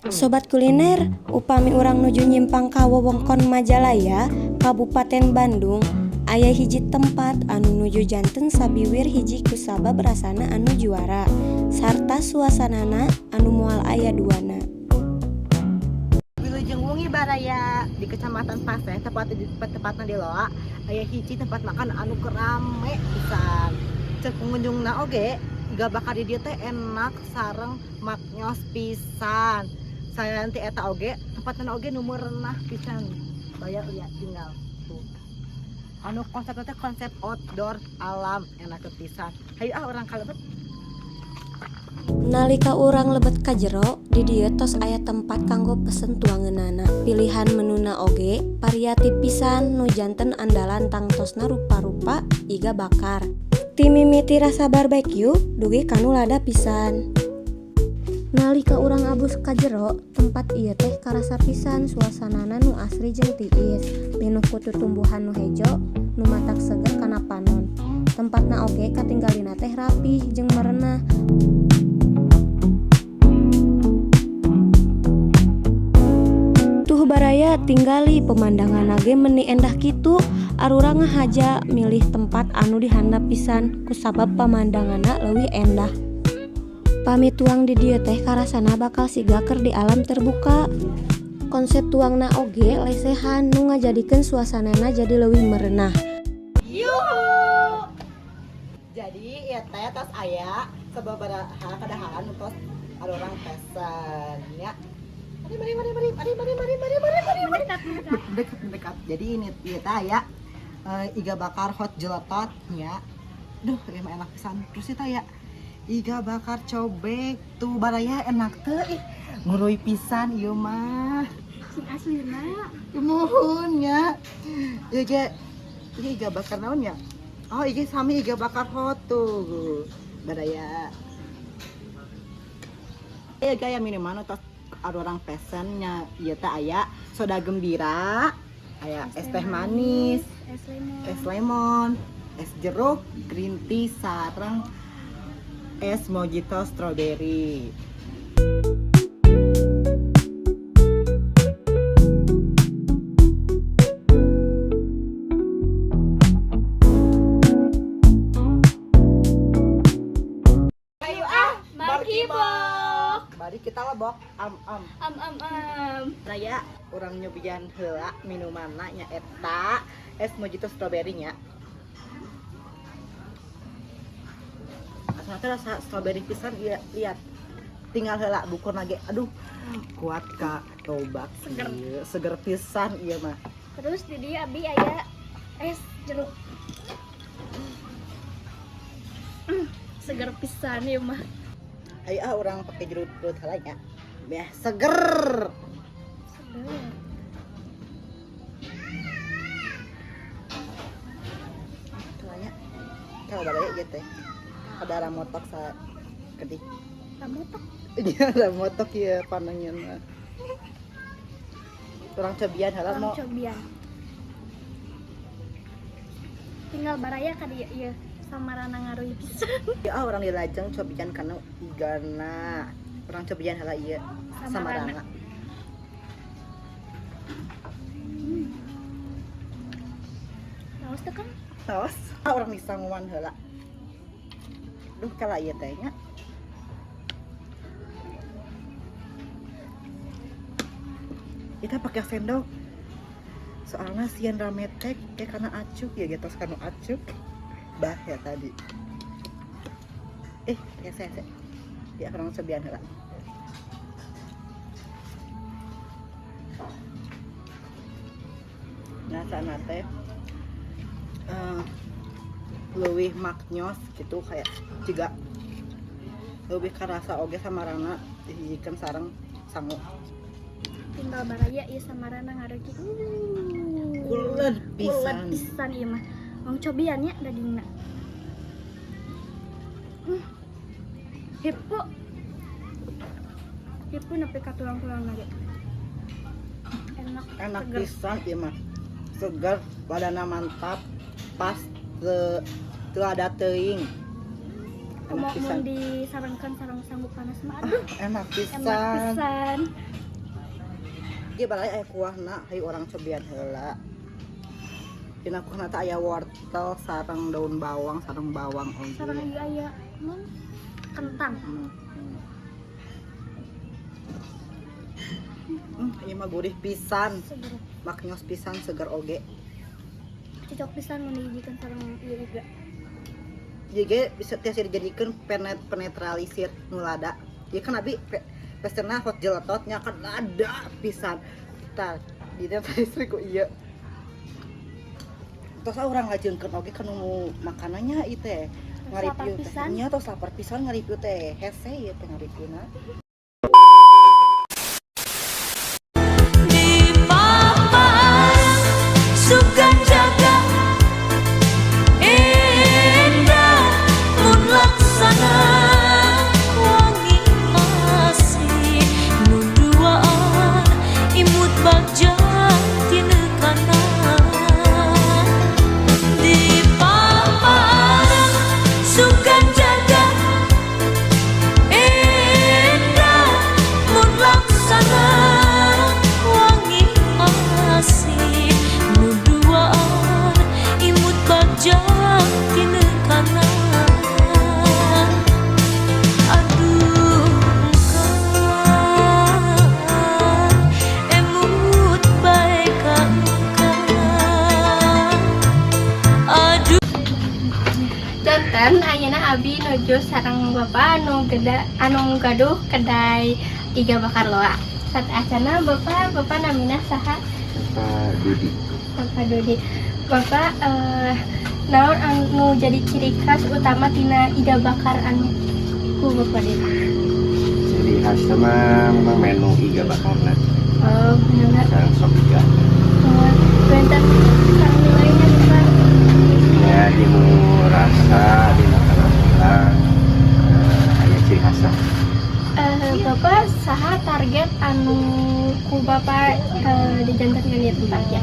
Sobat kuliner, upami urang nuju nyimpang ka wewengkon Majalaya, Kabupaten Bandung, aya hiji tempat anu nuju janten sabiwir hiji kusabab rasana anu juara sarta suasanana anu moal aya duana. Wilujeng wengi, baraya. Di Kecamatan Paseh, tepatna di Loa, aya hiji tempat makan anu keur rame pisan. Cek pengunjungna oge, iga bakar di dieu teh enak sareng maknyos pisan. Salian ti eta oge, tempatna oge nu merenah pisan. Bayar lihat tinggal tuh. Anu konsepnya teh konsep outdoor alam, enak pisan. Hayu ah, urang kalebet. Nalika urang lebet ka jero, di dieu tos aya tempat kanggo pesen tuangeunana. Pilihan menuna oge variatif pisan, nu janten andalan tangtosna rupa-rupa iga bakar. Ti mimiti rasa barbecue dugi kanu lada pisan. Nalika urang abus ka jero tempat ieu teh karasa pisan suasanana nu asri jeung tiis, pinuh ku tutumbuhan nu hejo nu matak seger kana panon. Tempatna oge katinggalina teh rapih jeung merenah. Tuh baraya, tinggali pemandanganna ge meuni endah kitu. Arurang ngahaja milih tempat anu di handap pisan kusabab pamandanganna leuwih endah. Pami tuang di dieu teh karasana bakal siga keur di alam terbuka. Konsep tuangna oge lesehan nu ngajadikeun suasanana jadi leuwih merenah. Yuhu. Jadi ieu teh tos aya sababaraha kadaharan nu tos arurang pesen ya. Mari, mari, mari, mari, mari, mari, mari, mari, mari, mari, mari. Mendekat, mendekat. Jadi ini ieu teh aya iga bakar hot jeletot ya. Duh, ieu mah enak pisan. Terus itu aya iga bakar cobek tuh, baraya, enak teu? Ih, nguruy pisan ieu mah. Sing aslina. Muhun ya. Ieu ge ieu iga bakar naon ya? Oh, ieu sami iga bakar hot tuh. Baraya. Ieu gaya minuman tos arurang pesennya, ieu teh aya soda gembira, aya es teh manis, es lemon, es lemon, es jeruk, green tea, sareng es mojito strawberry. Ayo ah, Markibok. Mari kita lebok am am. Am am am. Raya, urang nyobian heula minumanna, nya eta es mojito strawberry nya. Asal rasa strawberry pisan ieu, lihat. Tinggal heula bukur lagi. Aduh, kuat ka tobak. Seger. Ieu, seger pisan ieu mah. Terus di dieu abi aya es jeruk. Seger pisan ieu mah. Ayo ah, urang pakai jeruk-jeruk heula nya. Biar seger. Seger. Nya. Kalau baraya ieu teh. Ada ramotok sa kedik. Ramotok. Iya, ramotok ya panangnya mah. Urang cobian heula Urang mau. Cobian. Tinggal baraya ka dieu ieu samarana ngaruy pisan. Ya ah, urang dilajeng cobian kana igana. Urang cobian heula ieu Samarana. samarana. Raos teh kan? Tos, ah, urang disanguan heula. Duh, kala ieu teh nya. Kita pakai sendok. Soalnya sieun rametek kayak karena acuk ya gitu, karena acuk. Bah ya tadi. Eh, ya saya. Ya urang cobian heula. Nah, sana teh leuwih maknyos gitu, kayak juga lebih karasa oge samarana dihijikeun sareng sangu. Tinggal baraya ieu samarana ngaruy. Kuled pisan. Kuled pisan ieu mah. Mau cobian nya dagingna. Hipu. Hipu nepi ka tulang-tulang lagi. Enak, Enak seger. Pisan ieu mah. Seger, ladana mantap, pas teu teu ada teuing. Enak Mau pisan. Mun disarengkeun sareng sangu panas mah, aduh, Enak enak pisan. Pisan. Ieu baraya aya kuahna, hayu urang cobian heula. Dina kuahna teh aya wortel sareng daun bawang, sareng bawang oge. Sareng ieu aya mun kentang. Ieu mah gurih pisan. Seger. Maknyos pisan, seger oge. Cocok pisan mun dihijikeun sareng ieu iga. Ieu ge bisa tiasa dijadikeun penetralisir nu lada. Ieu kan abi pesenna hot jeletot nya kan lada pisan. Tah, dinetralisir ku ieu. Tos urang lajengkeun oge ka nu makanannya ieu teh. Tos lapar Ngareview teh. pisan. Nya, tos lapar pisan ngareview teh. Hese ieu teh ngareviewna. Di papan suka jaga indah mun laksana wangi asih nu duaan imut bagja tinekana di papan suka jaga indah mun laksana wangi asih nu duaan imut bagja tinekana. Aduh, engkang emut bae ka engkang, aduh. Janten ayeuna abi nuju sareng bapak anu geda anu gaduh kedai iga bakar loa. Sateuacanna, Bapak, Bapak namina saha? Pak Dudi. Bapak Dudi. Bapak, naon anu jadi ciri khas utama tina iga bakar anu ku Bapak di? Ciri khas sama memang menu iga bakarna. Oh, bener. Sareng sop iga. Oh, benten sareng nilainya, Bapak? Ya, di nu rasa di makanan orang aya ciri khas lah. Bapak, saha target anu ku Bapak dijantenkeun ieu tempat ya?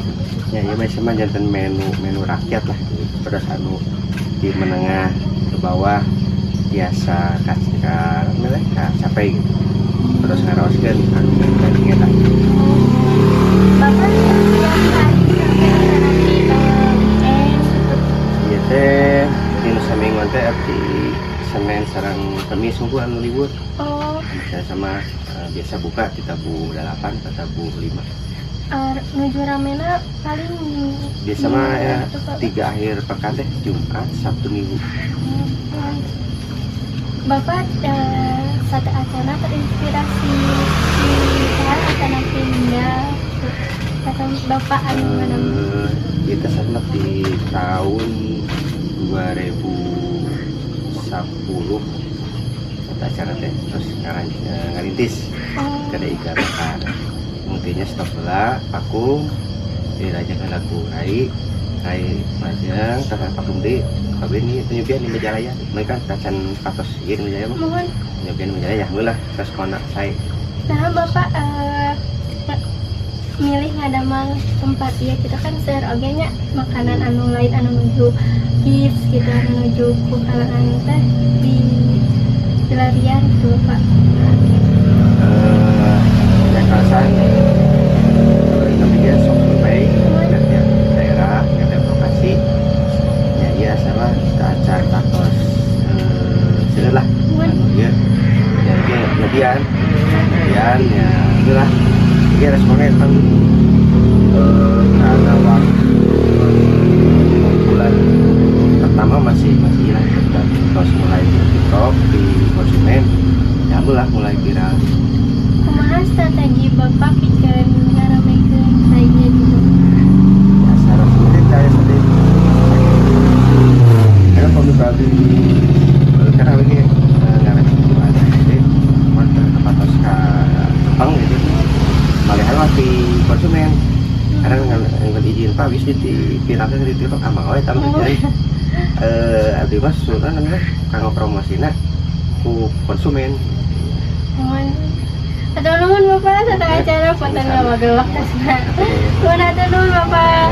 Ya, ya biasa mah janten menu menu rakyat lah, terus anu di menengah ke bawah biasa kasih ka ka capek gitu, terus ngaraoskeun anu daging eta. Bapak tiap hari sampai nanti weekend gitu? Ieu teh dina samingguan teh abdi Senin sareng Kamis unggul anu libur. Oh. Bisa sama biasa buka di tabuh 8 ke tabuh 5. Nuju ramena paling Biasa mah ya gitu, Pak. 3 akhir pekan teh, Jumat, Sabtu, Minggu. Bapak sateuacanna terinspirasi di saha atau pindah atau Bapak anu mana? Kita sempat di tahun 2010 kata acara teh terus ngarintis kedai iga bakar. Mungkinnya stop lah, vakum, dilajengkeun ku rai rai lajeng kata vakum di kabeh nih penyupian di Majalaya. Mereka tacan patos ieu di Majalaya mah. Mohon. Penyupian di Majalaya heula terus konak saya. Nah, Bapak milih ngadamel tempat ya kita kan seueur oge nya makanan anu lain anu nuju hits gitu, anu nuju ku kalangan teh di dilarian gitu, Bapak? Ya kalasan tapi dia sok survei ke tiap daerah, ke tiap lokasi ya. Iya, sama kita acar takos seueur lah. Mohon. Anu ieu ya ieu nyobian nyobian ya itulah. Iya, responnya kan karena waktu bulan pertama masih masih hilang, terus mulai di TikTok di konsumen ya lah mulai viral. Kumaha strategi Bapak pikeun ngaramekeun lainnya gitu? Ya, secara sulit kayak seperti karena kalau berarti karena ini ngarep itu ada jadi tempat ka Jepang gitu malihan mah di konsumen karena ngan izin, Pak, bisa di viralkan di TikTok ah mau eta mah. Jadi abdi mah sudah namanya kanggo promosina ku konsumen. Mohon. Hatur nuhun, Bapak, sateuacanna, punten ngawagel waktosna. Nuhun, hatur nuhun, Bapak.